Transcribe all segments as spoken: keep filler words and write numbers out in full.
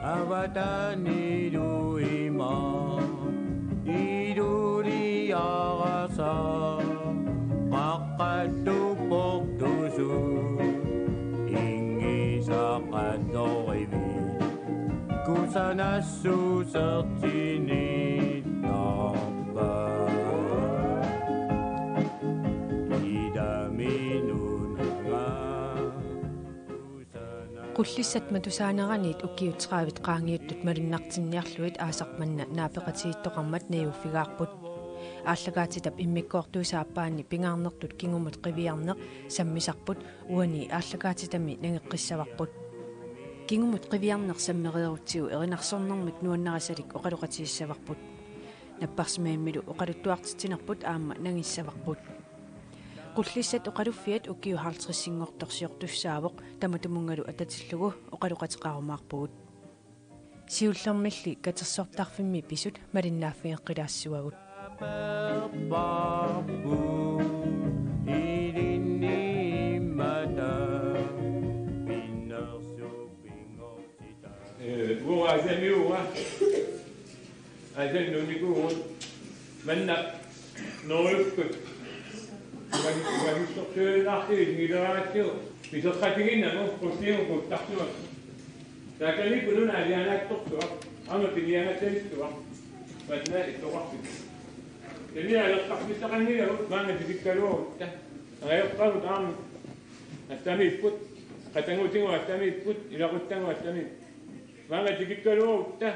Avatanilu ima iluliarasa qaqqattuportusu ingisaqatorivit kusanassusertinittarpa. Idami nunanga Qullissat matusaaneraniit ukiut tredive qaangiuttut malunnartinniarlugit aasaq manna naapeqatigiittoqarmat najuuffigaarput. Aallakaatitap immikkoortuisa aappaanni pingaarnertut kingumut qiviarneq sammisarput, uani aallakaatitami nangeqqissavarput. Kingumut qiviarneq sammereerutsigu erinarsornermik nuannarisalik oqaloqatigissavarput. Napparsimmavimmilu oqaluttuartitsinerput aamma nangissavarput. Qullissat Oqaluffiat ukiut halvtredsinngortorsiortussaavoq, tamatumunngalu atatillugu oqaloqateqarumaarpugut. Siullermilli katersortarfimmi pisut malinnaaffigeqqilaassavagut. Ee, uanga asamiua. Asannunikuugut. Manna noriukkut. Uan-, uanussorsuinnarsiuk nileraatigu. Piseqqatigiinnagu qulliugut tartuat. Taakaniikkununa alianaattorsuaq. Aamma piniagassalissuaq. Manna ittoqarfik. Tania aleqqarfissaqanngilagut maanga tikikkaluarutta. Angajoqqagut aamma. Assamiipput. Qatanngutingu assamiipput. Ilaquttanngu assamiipput. Maanga tikikkaluarutta.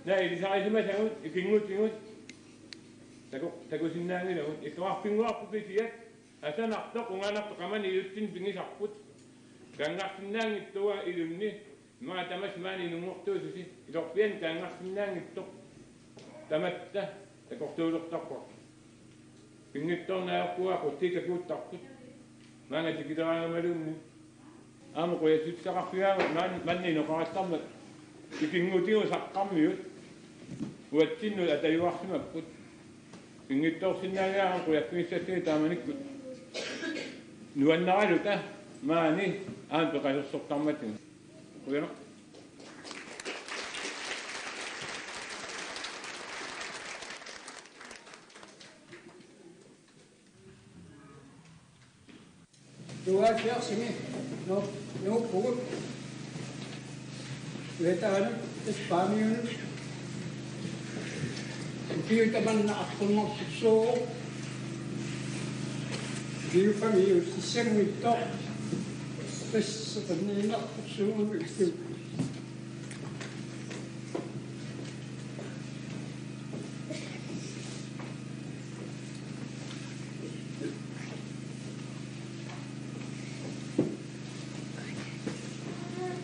Naa ilisarisimasagut, ikinngutigut. Taku-, takusinnaanngilagut. Ittoqarfinnguarput kisiat. Asanartoq, ungaanartoq qamani ilutsinni pigisarput. Kanngarsinnaanngitsoq ilunni. Immaqa tamassi maani inunngortuususi. Ilorpiani kanngarsinnaanngitsoq. Tamatta takorluulertarpoq. Pinngitsoornarpoq qutsikkakuuttarput. Maanga tikileraangamaluunniit. Aamma qujassutissaqarfigaara maan-, manna inoqarattarmat. Ikinngutigut saqqarmiut. Uatsinnut atajuarsimapput. Pinngitsoorsinnaagaara qujaffigissassagit taamanikkut. Nuannaraluta maani aamma peqalersortarmatigut. Qujanaq. Tooghalvfjerdsimi. Nå, nå, pugut. Vetaanut, Espaaniunut. Ukiut tamanna aqqunnersorsuuvoq. Ukiup famiusissanngitsoq. Tassa qanniinnartorsuuvoq ukiut.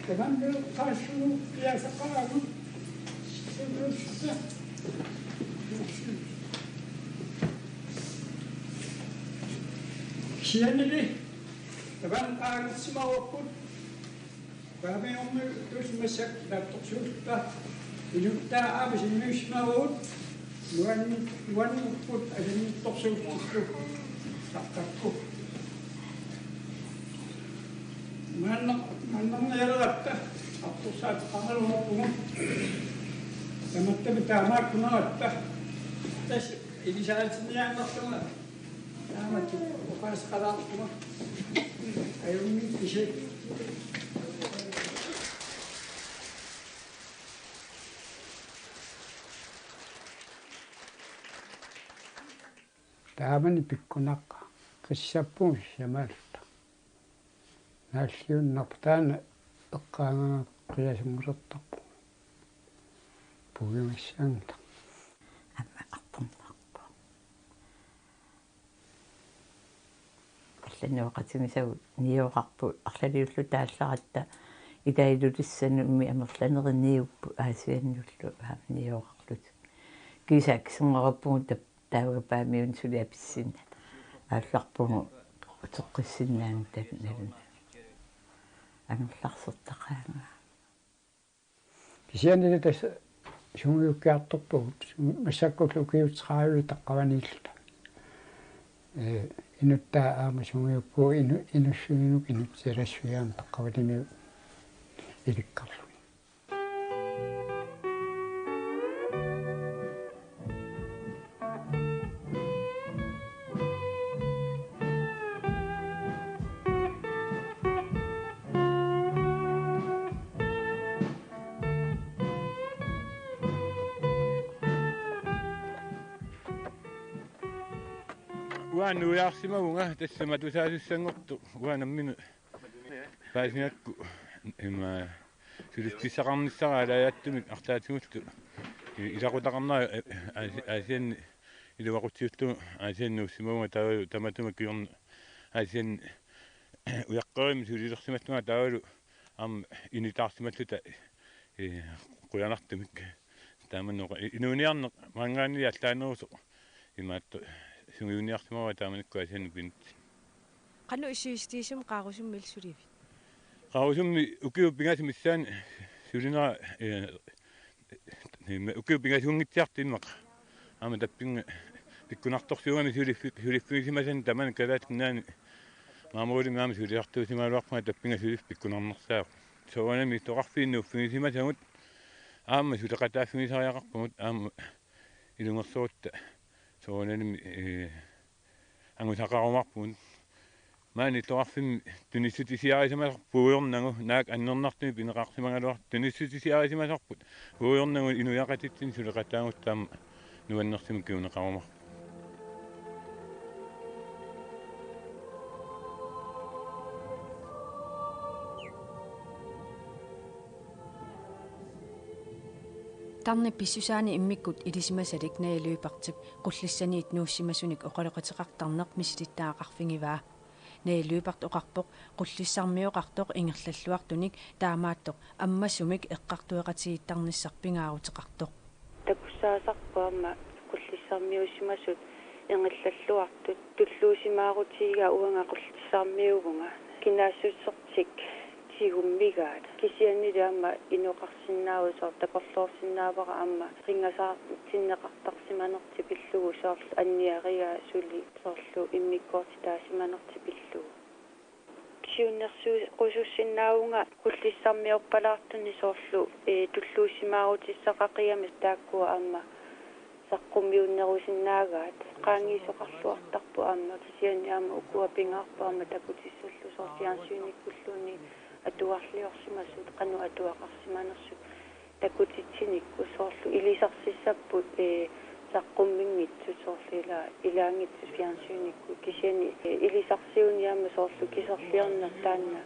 Tamanna qaassuupiasaqaagut. Kisiannili tamanna qaangersimavugut. Paamiormi tusimassak naatsorsuupput. Inuttaa aamma sinniussimavugut. Nuan-, nuannerput asanngitsorsuupput. Taqqakku. Maanna-, maannarnialeratta. Artorsaat qamaluupput. Tamattami taamaakkunaratta. Tassa ilisaritinniaannarlunga. Taamatut oqaaseqalaarpunga. Ajunngittusi. Taamani pikkunaqqissappugut sisamaalluta. Naalliunnarpoq taanna eqqaangaanga qiasunngusartarpugut. Pugimassaanngilaq. Aamma arpornarpoq. Allanngoratigisagut nioqarput arlaliulluta aallaratta ilaalulissanummi amerlanerit niupput Aasiannullu aamma nioqarlutik. Kiisa akiserngoraarpugut tap-, taava Paamiuni suli apissinnata. Aallarpugut uteqqissinnaanngitsoq nalunanngilaq. Angerlarsortaqaanga. Kisiannili tassa sungiukkiartorpagut, massakkut ukiut tredive taqqavaniilluta. Ee, inuttaa aamma sungiukkuuvoq inu-, inussuginikkut inutsialassuiaanut taqqavanilu. ilikkarlugit. Uanga nuiarsimavunga tassa matusaassanngortoq uanga nammineq paasigakku ima suliffissaqarnissara alaajaattumik arlaatigullu ilaqutaqarnera Aasianni iluaqutsiullugu Aasianni nuussimavunga taavalu tamatuma kingorna Aasianni ujaqqerimik sulilersimallugu taavalu aamma initaarsimalluta qujanartumik taamanoqa inuuniarneq maanngaanniit allaanerusoq imaattoq sungiuniarsimavara taamanikkut Aasianni pinit. Qanoq issiisitiisum qaarusummi sulivit? Qaarusummi ukiut pingasut missaanni sulinera ukiut pingasuunngitsiartut immaqa. Aamma tappinga pikkunartorsuugami suliffik suliffigisimasani tamani Kalaallit Nunaanni maamorulimi aamma suliartuusimagaluarpunga tappinga suliffik pikkunarnersaavoq. Soorunami itoqarfiit nuuffigisimasagut aamma suleqataaffigisariaqarpugut aamma ilungersorutta soorunami angusaqarumaarpugut. Maani itoqarfimmi tunissutisiarisimasoq puigornagu naak annernartumik pineqarsimagaluartut tunissutisiarisimasorput puigornagu inuiaqatitsinnut suleqataagutta aamma nuannersumik kinguneqarumaarpoq. Tarnip pissusaanik immikkut ilisimasalik Naja Lyberthip Qullissaniit nuussimasunik oqaloqateqartarneq misilittagaqarfigivaa. Naja Lyberth oqarpoq Qullissarmioqartoq ingerlalluartunik taamaattoq ammasumik eqqartueqatigiittarnissaq pingaaruteqartoq. Takussaasarpoq aamma Qullissarmiuussimasut ingerlalluartut tulluusimaarutigigaat uanga Qullissarmiuuvunga. Kinaassusertik tigummigaat. Kisiannili aamma inoqarsinnaavoq soorlu takorloorsinnaavara aamma ringasaartinneqartarsimanertik pillugu soorlu anniarigaa suli soorlu immikkoortitaasimanertik pillugu. Siunnersuusussinnaavunga Qullissarmiorpalaartunik soorlu ee tulluusimaarutissaqaqigami taakkua aamma saqqummiunnerusinnaagaat qaangiisoqarluartarpoq aamma kisianni aamma ukua pingaarpoq aamma takutissallu soorlu fjernsynikkulluunniit atugarliorsimasut qanoq atuaqarsimanersut takutitsinikku soorlu ilisarsissapput ee saqqumminngitsut soorlu ila ilaanngitsut fjernsynikkut kisianni ee ilisarsiuneq aamma soorlu kiserliorneq taanna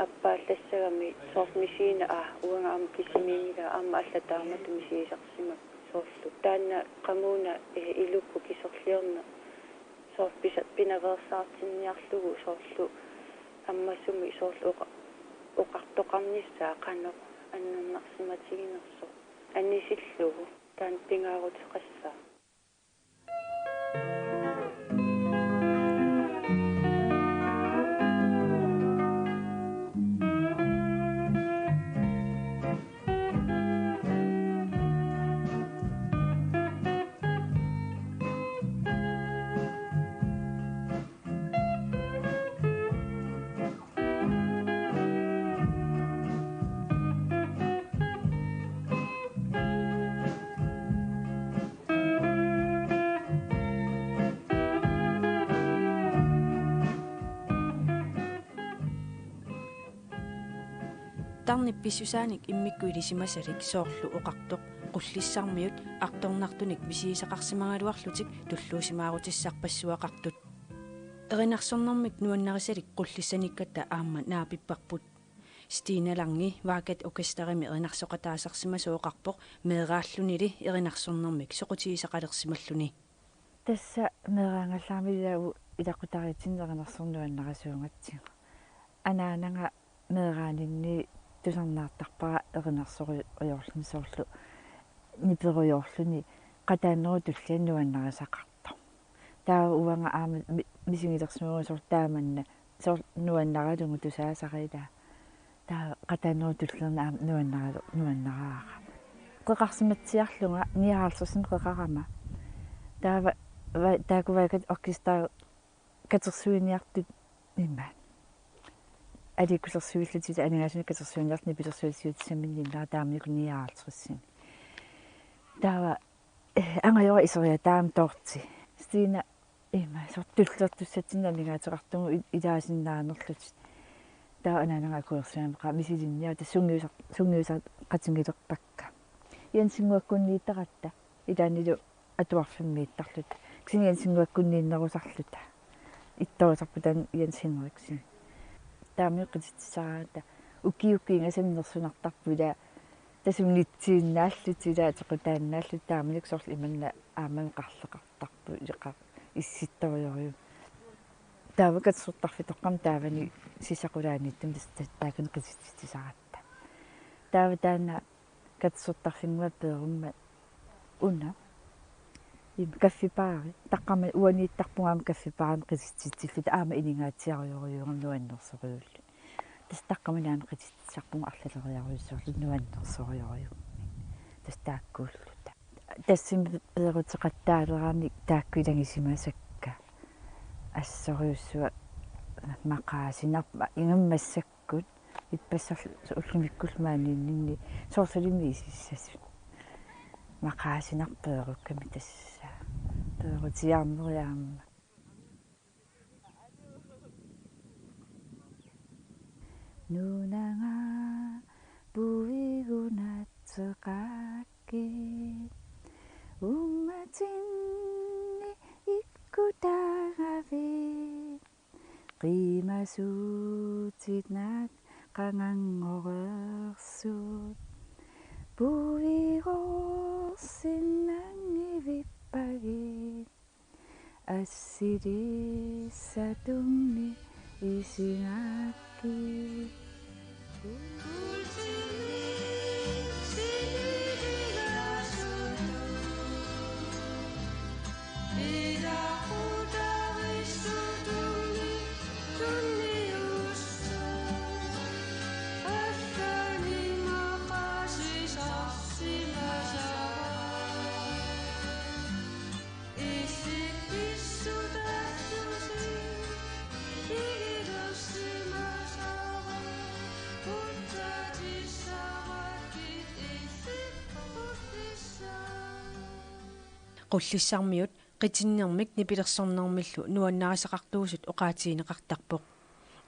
appaallassagami soorlu misigineq aa uanga aamma kisimiinngilara aamma allat taamatut misigisarsimapput soorlu taanna qamuuna ee ilukkut kiserliorneq soorlu pisa- pinaveersaartinniarlugu soorlu ammasumik soorlu oqa- oqartoqarnissaa qanoq annernarsimatiginersoq anisillugu taanna pingaaruteqassaaq. Tarnip pissusaanik immikkut ilisimasalik soorlu oqartoq Qullissarmiut artornartunik misigisaqarsimagaluarlutik tulluusimaarutissarpassuaqartut. Erinarsornermik nuannarisalik Qullissanikkatta aamma naapipparput. Stina Lange Vagat Orkesterimi erinarsoqataasarsimasoq oqarpoq meeraallunili erinarsornermik soqutigisaqalersimalluni. Tassa meeraagallaarmik ilaqutariitsinni erinarsorneq nuannarisuugatsigu. Anaanaga meeraaninni tusarnaartarpara erinarsorujoorluni soorlu niperujoorluni qataanerup tulliani nuannarisaqartoq. Taava uanga aamma mi- misigilersimavunga soorlu taamanna soorlu nuannaralugu tusaasara ilaa. Taava qataanerup tulliani aamma nuannaralu nuannaraara. Qeqarsimatsiarlunga nioghalvtredsimi qeqarama. Taava va- taakku Vagat Orkester katersuiniartut imaat. Aliikkusersuillutik aningaasanik katersuiniarlutik nipilersuissiutissaminniinnera taamanikkut nioghalvtredsimi. Taava, eh, angajora iseriataamik Dorthe. Stina ima soorlu tulliuttussatsinnik aningaaseqartugut i-, ilaasinnaanerlutik. Taava anaanaga akuersigaangamik misilinniarlutik sungiusar-, sungiusaqatigilerpakka. Jensinnguakkunniittaratta. Ilaannilu atuarfimmiittarluta. Kisianni Jensinnguakkunniinnerusarluta. Ittoorusarput taanna Jens Henriksen. Taamani qititsisaraangat ukiukkut ingasannersunartarput ila tassami nitsiinnaallutik ila atequtaannaallutik taamanikkut soorlu imanna aammami qarleqartarput ileqar issittorujorujummik. Taava katersortarfitoqqamik taavani sisaqulaaniittumik tassa taakani qititsisaratta. Taava taanna katersortarfinnguamik peerummat una. Ima kaffibaari. Taqqamani uaniittarpunga aamma kaffibaarimi qititsitsilluta aamma iningaatsiarujorujuugami nuannersorujullugu. Tassa taqqamani aamma qititsisarpunga arlaleriarujussuarluta nuannersorujorujuummik. Tassa taakkuulluta. Tassami peeruteqattaalerami taakku ilagisimasakka. Assorujussuaq maqaasinarpoq ingammik massakkut. Ippassaq ullumikkullu maaniinninni soorlulimi isissasut. Maqaasinarpoq peerukkami tassa. Peerutiaarneri aamma. Nunanga puigunatseqaakkit uummatinni ikkutaagavit. Qimasuutit naak qanganngorersuut puigoorsinnanngivippagit assilissatummi isigaakkit. Qullissarmiut qitinnermik nipilersornermillu nuannarisaqartuusut oqaatigineqartarpoq.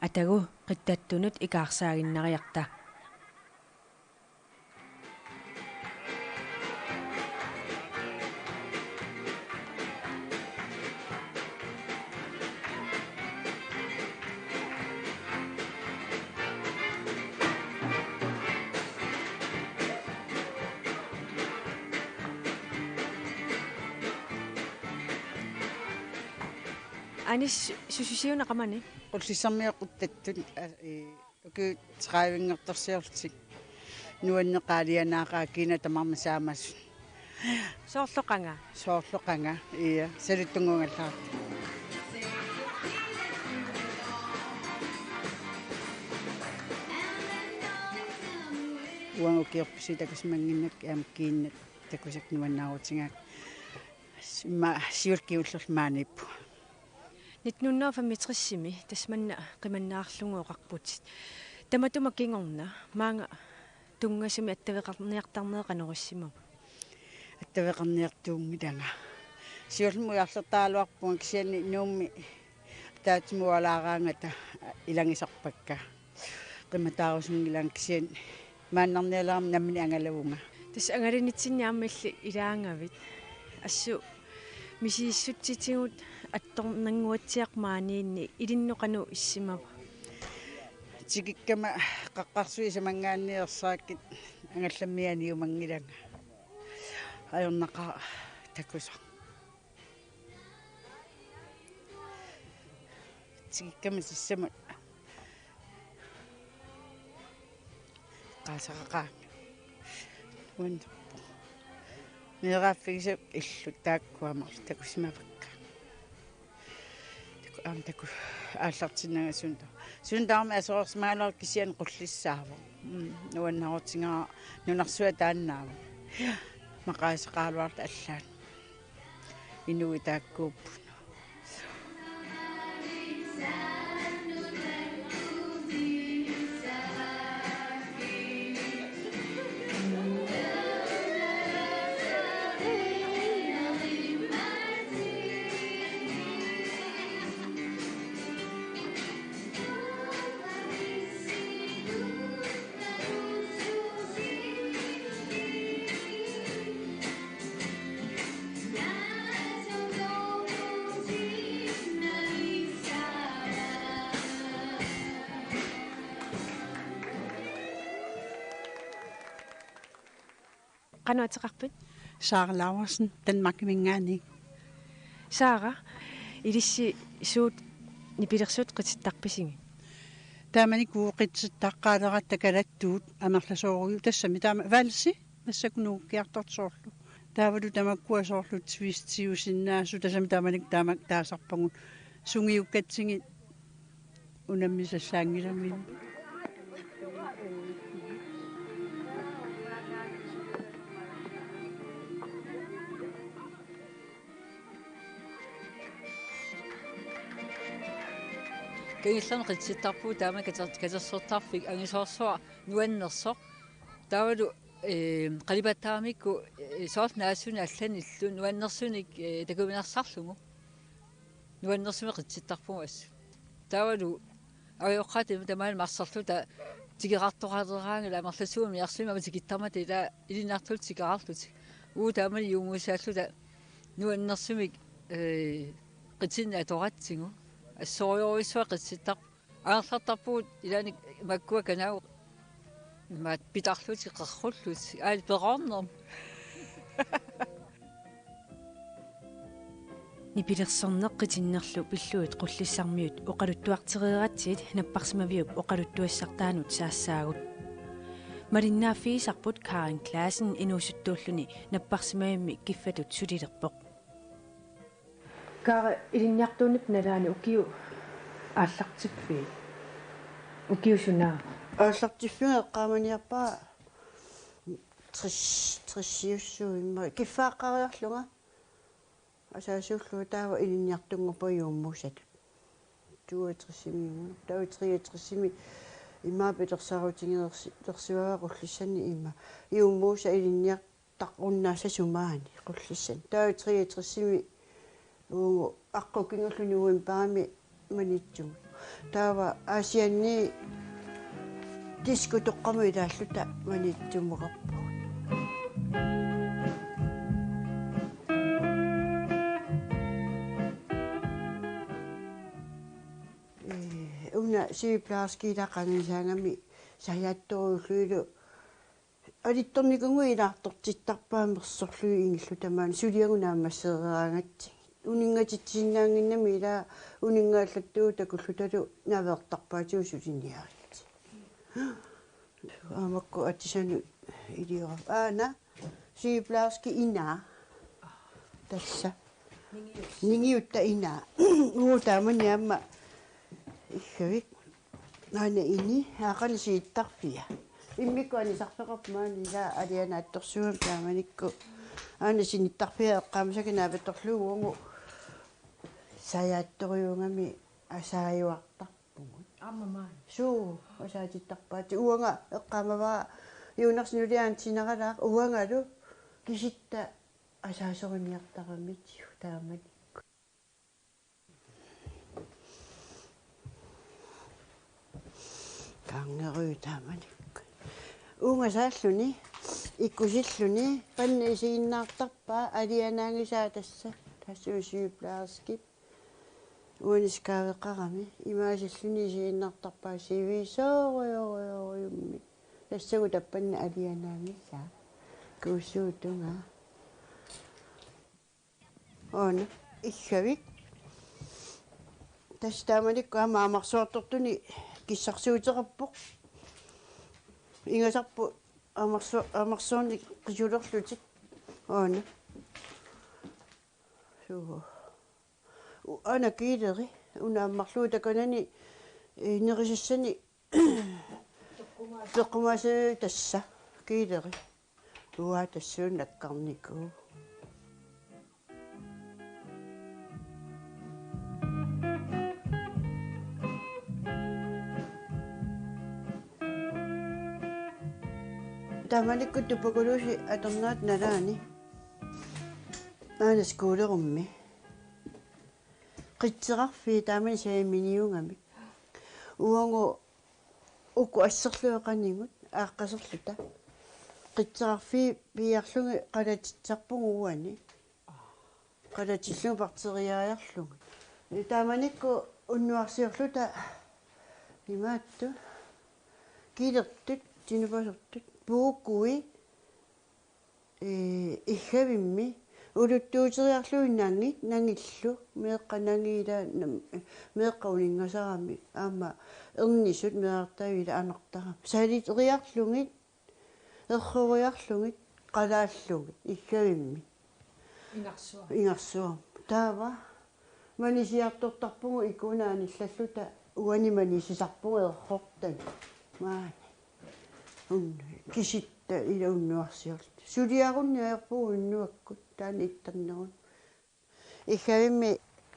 Atagu qittattunut ikaarsaaginnariarta. Anis, sususiuna qamani? Qullissarmiut qittattunut, a, i, ukiut tredivinngortorsiorlutik. Nuanneqaalianaaqaaq kiinaq tamarmik saamasut. Soorlu qanga? Soorlu qanga, ia, saluttunnguugallaartut. Uanga ukiorpassuit takusimannginnakkit aamma kiinnat takusakka nuannaarutigaakka. Immaqa siulleq kingullerlu maaniippunga. Nitten hundrede og femogtresimi tassa manna qimannaarlugu oqarputit. Tamatuma kingorna maanga tunngasumik attaveqarniartarneri qanoq issimava? Attaveqarniartuunngilanga. Siullermik ujarlertaraluarpunga kisianni Nuummi ataatsimooralaaraangata ilagisarpakka. Qimataarusunngilanga kisianni maannarnialerama nammineq angalavunga. Tassa angalanitsinni aamma illit ilaagavit. Assut misissutsitigut attornannguatsiaq maaniinni ilinnut qanoq issimava? Tikikkama qaqqarsuit samanngaanniit ersaakkit angallammiit aniumanngilanga. Ajornaqaaq takusaq. Tikikkama sissamut. Qaasaqaqaanga. Uannerpoq. Meeraaffigisavut illut taakkua marluk takusimavakka. Taku-, aamma taku-, aallartinnanga suuntaa. Suuntaarmi aserorsimagaluarluni kisianni qullissaavoq. Mm, nuannaarutigaara nunarsuaq taannaavoq. Maqaasaqaraluarluta allaat. Inuit taakkuupput. Qanoq ateqarpit? Sara Laursen, Danmarkiminngaanniit. Sara, ilissi suut nipilersuut qitittarpisigit? Taamanikkut qitittaqqaaleratta kalattuut amerlasoorujuk, tassami taama valsi, massakkut nungukkiartortoq soorlu. Taavalu tamakkua soorlu twistiusinnaasut, tassami taamanikkut taama taasarpagut, sungiukkatsigit unammisassaanngilami. Kingullermik qitittarpugut taama kater-, katersortarfik angisoorsuaq nuannersoq. Taavalu, ee, qalipaammikku, ee, soorlu naasunik allanillu nuannersunik, ee, takuinnartarlugu. Nuannersumik qitittarpugut assut. Taavalu ajoqaat ima tamaani marserluta tikerartoqaleraangat amerlasuunik niarsuumik aamma tikittarmata ila ilinniartullu tikerarlutik. Uu taamani juummuusaalluta nuannersumik, ee, qitinneq atoratsigu. Assorujussuaq qitittarpugut. Angerlartarpugut ilaanni makkua kanaagut imaat pitarlutik qerrullutik aali peroornermi. Nipilersorneq qitinnerlu pillugit Qullissarmiut oqaluttuartereeratsigit napparsimaviup oqaluttuassartaanut saassaagut. Malinnaaffigisarput Karin Clausen inuusuttuulluni napparsimavimmi kiffatut sulilerpoq. Karin, ilinniartuunnip nalaani ukiut aallartiffigit? Ukiut suna? Aallartiffiga eqqaamaniarpara tres, tresiussuuvoq immaqa. Kiffaaqqariarlunga asaasuullugu taava ilinniartunngorpunga juummuusatut. Toogtresimi, taava treogtresimi immaqa pilersaarutigilersi-, -lersivaanga Qullissanni immaqa. Juummuusaq ilinniar-, -tarunnaassasoq maani Qullissanni. Taava treogtresimi uagut aqqut kingulleq novembarimi Maniitsumut. Taava Aasianni diskotoqqamut ilaalluta Maniitsumorarpugut. Ee, una sygeplejerskip ila qangaanisaagami sajaattorujullunilu alittornikuunnguit ilaartortittarpaat mersorlugit ingilluta maani suliagut naammassereeraangatsigit. Uninngatitsisinnaannginnami ila uninngaallattugut takullutalu naveertarpaatigut suliniaritsi. Aamakku atisanut iliorama. Aana sygeplejerskip inaa. Tassa. Ningiutta inaa. Uu taamani aamma iggavik. Aana ini, aa qanoq sittarfia. Immikkut anisarfeqarpoq maani ila alianaatsorsuugami taamanikkut. Aana sinittarfia eqqaamasakka naapertorlugu uagut sajaattorujuugami asaajuartarpugut. Aamma maani. Suu, asaatittarpaat. Uanga eqqaamavara Juunersi nuliaantinaralaaq uangalu kisitta asaasoriniartaramitsigut taamanikkut. Kangerui taamanikkut. Uunga saalluni, ikkusilluni, panna isiginnaartarpaa, alianaanngisaa tassa, tassa sygeplejerskip. Uani skaaveqarami, imaasilluni isiginnaartarpaa, sivisoorujorujorujummik. Tassagu tappanna alianaanngisaa. Kuussuutunga. Aana, iggavik. Tassa taamanikkut aamma amarsuartortuni kissarsuuteqarpoq. Ingasarput amarsu-, amarsuarnik qisulerlutik. Aana. Suu. U-, aana kiileri. Una ammarlugu takanani, eh, nerisassani Peqqumaasai tassa kiileri. Uanga tassuuna nakkarnikuuvoq. Taamanikkut tuberkulose atornerat nalaani. Aana skuulerummi. Qitseqarfiit taamani saaminiugamik. Uagut uku asserlugit qanigut aaqqaserluta. Qitseqarfiit piiarlugit qalatitsisarpugut uani. Qalatillugit bakteriariarlugit. Taamanikkut unnuarsiorluta imaattoq. Kiilertut, tinupasortut, puukui, Ee, Iggavimmi uluttuuteriarlugit nangit, nangillu, meeqqat nangiit, nam-, meeqqat uninngasarami, aamma ernisut meerartaavit anartarami. Saliteriarlugit, erroriarlugit, qalaallugit, Iggavimmi. Ingarsuaq. Ingarsuaq. Taava manisiartortarpugut ikuuna anillalluta, uani manisisarpugut errortani. Maani. Un-, kisitta ila unnuarsiorluta. Suliarunniarpugut unnuakkut taanna ittarnerun. Iggavimmi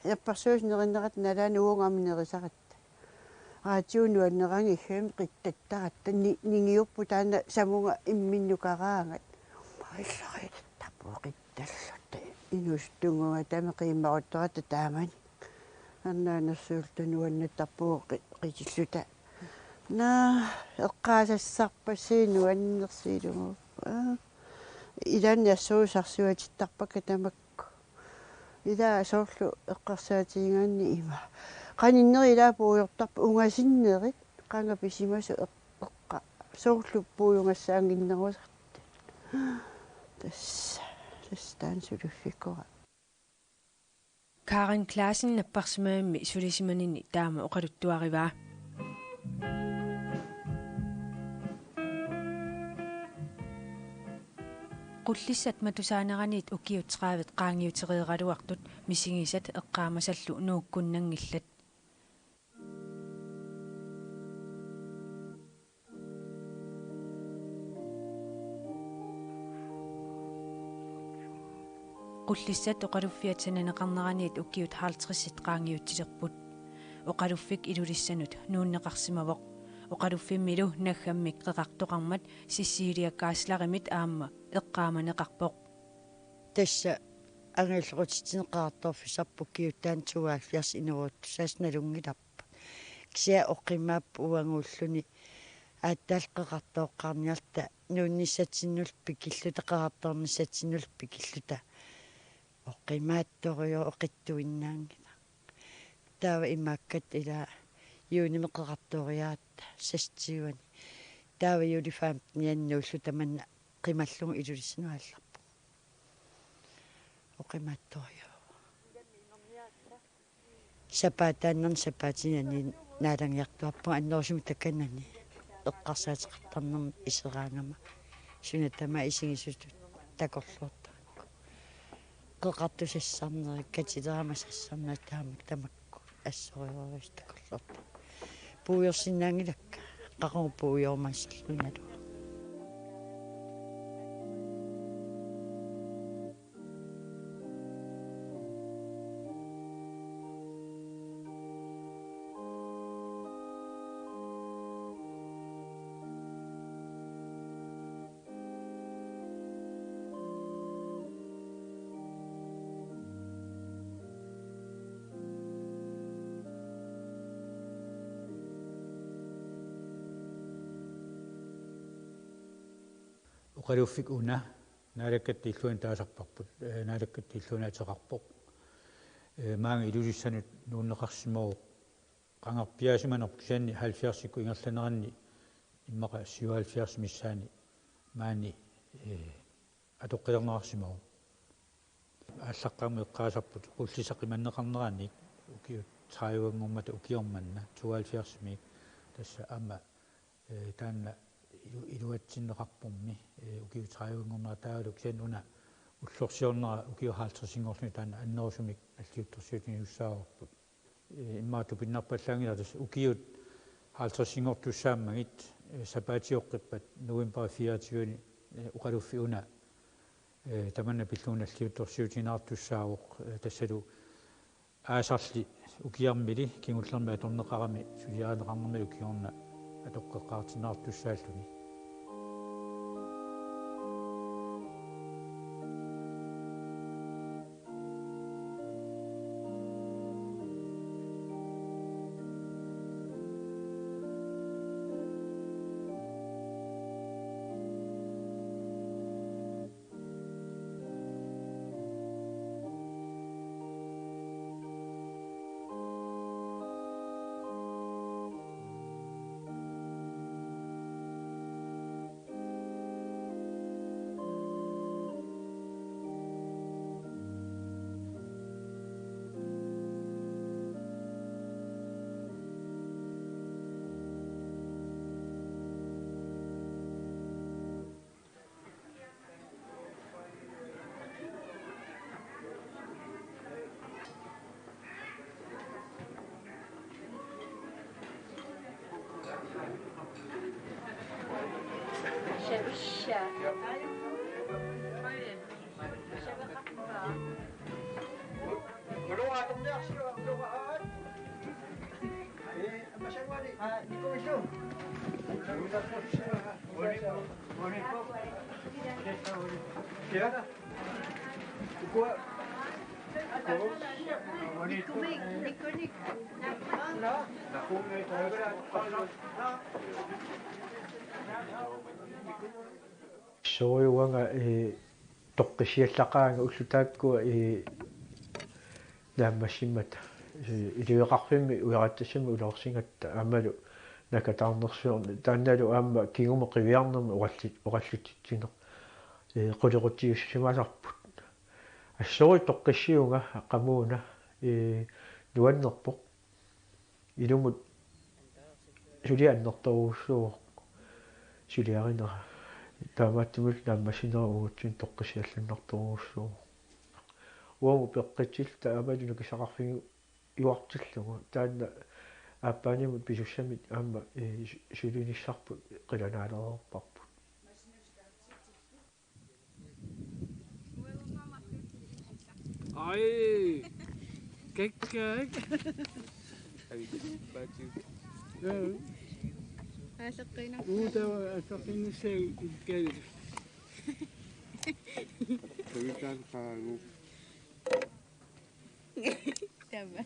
napparsimasut nerinneqartut nalaani uunga aamma nerisaratta. Raatiunuannerani Iggavimmi qittattaratta ni-, ningiupput taanna samunga imminnukaraangat. Illariittarpugut qittalluta. Inuusuttunnguugatami qiimmaruttaratta taamani. Arnaanersuulluta nuannattarpugut qi-, qitilluta. Naa, eqqaasassarpassi nuannersiilugu. Aa. Ilaanni assorsuaq sarsuatittarpakka tamakku. Ila soorlu eqqarsaatigigaanni ima. Qaninneri ila puigortarput ungasinneri, qanga pisimasoq eq-, eqqa-. Soorlu puiugassaannginnerusartut. Tassa, tassa taanna suliffikora. Karen Clausen napparsimavimmi sulisimanini taama oqaluttuarivaa. Qullissat matusaaneraniit ukiut tredivet qaangiutereeraluartut misigisat eqqaamasallu nuukkunnanngillat. Qullissat oqaluffiat sananeqarneraniit ukiut halvtredsit qaangiutilerput. Oqaluffik Ilulissanut nuunneqarsimavoq. Oqaluffimmilu naggammik qeqartoqarmat Cecilia Geislerimit aamma eqqaamaneqarpoq. Tassa angajoqqutitsineq qeqartoorfissarput ukiut taanna tooghalvfjerds inuuttussaasoq nalunngilarput. Kisianni oqimaapput uaguulluni aatsaat qeqartooqqaarniarluta nuunnissatsinnullu pikilluta, qeqartoornissatsinnullu pikilluta. Oqimaattoriarluni oqitsuinnaanngilaq. Taava imaakkatta ila juunimi qeqartooriaratta seksogtyveani. Taava juuli femtenianni nuulluta tamanna qimallugu Ilulissanut aallarpugut. Oqimaattoriarluni. Sapaataannarni sapaatip akunneri naalagiartuarpunga annerusumik takanani eqqarsaateqartarnermik iseraangama suna tamaat isigisutut takorloortarakku. Qeqartussarnerit, katilerama sassarnerit taamak tamakku assorujussuaq takorloortarput. Puigorsinnaanngilakka, qaqugu puigorumaassallugu naluara. Oqaluffik una Naalakkatta illuanni taasarparput, ee, Naalakkatta illuanni ateqarpoq. Ee, maanga Ilulissanut nuunneqarsimavoq. Qangarpiaasimanerpoq kisianni halvfjerdsikkut ingerlaneranni immaqa syvoghalvfjerds missaani maani, ee, atoqqilerneqarsimavoq. Aallaqqaammut eqqaasarput Qullissat qimanneqarnerannik ukiut tredivenngormata ukioq manna tooghalvfjerdsimiit tassa aamma, ee, taanna ilu-, iluatsinneqarpormi, ee, ukiut tredivenngornerat taavalu kisianni una ullorsiornera ukiut halvtredsinngorlugit taanna annerusumik nalliuttorsiutigisussaavarput. Ee, immaqa tupinnarpallaanngilaq tassa ukiut halvtredsinngortussaammagit, ee, sapaatioqqippat novembarip fireogtyveani, ee, oqaluffik una, ee, tamanna pillugu nalliuttorsiutigineqartussaavoq, ee, tassalu aasarli ukiarmili kingullermi atorneqarami suliarineqarnermi ukiorna atoqqeqqaartinneqartussaalluni. Sorujuanga, ee, toqqissiallaqaanga ullut taakkua, ee, naammassimmata. Ee, iliveqarfimmi ujarattassammi ulersigatta aammalu nakataarnersiorneq taannalu aamma kingumut qiviarnermi oqalli-, oqallitsitsineq. Ee, qulequtsiussimasarput. Assorujuk toqqissiunga qamuuna, ee, nuannerpoq. Ilumut suli annertoorujussuuvoq suliarinera. Taamaattumillu naammassinera uagutsinnut toqqissiallannartorujussuuvoq. Uagut peqqissilluta aammalu nukisassaqarfigiuartillugu. Taanna aappaanimut pisussamik aamma, ee, su-, sulinissarput qilanaalereerparput. Ai. Kekka, ikke? Aalleqqiinnarpara. Uutava aalleqqiinnissaat ikkalu. Tavitaan qaagu. Tama.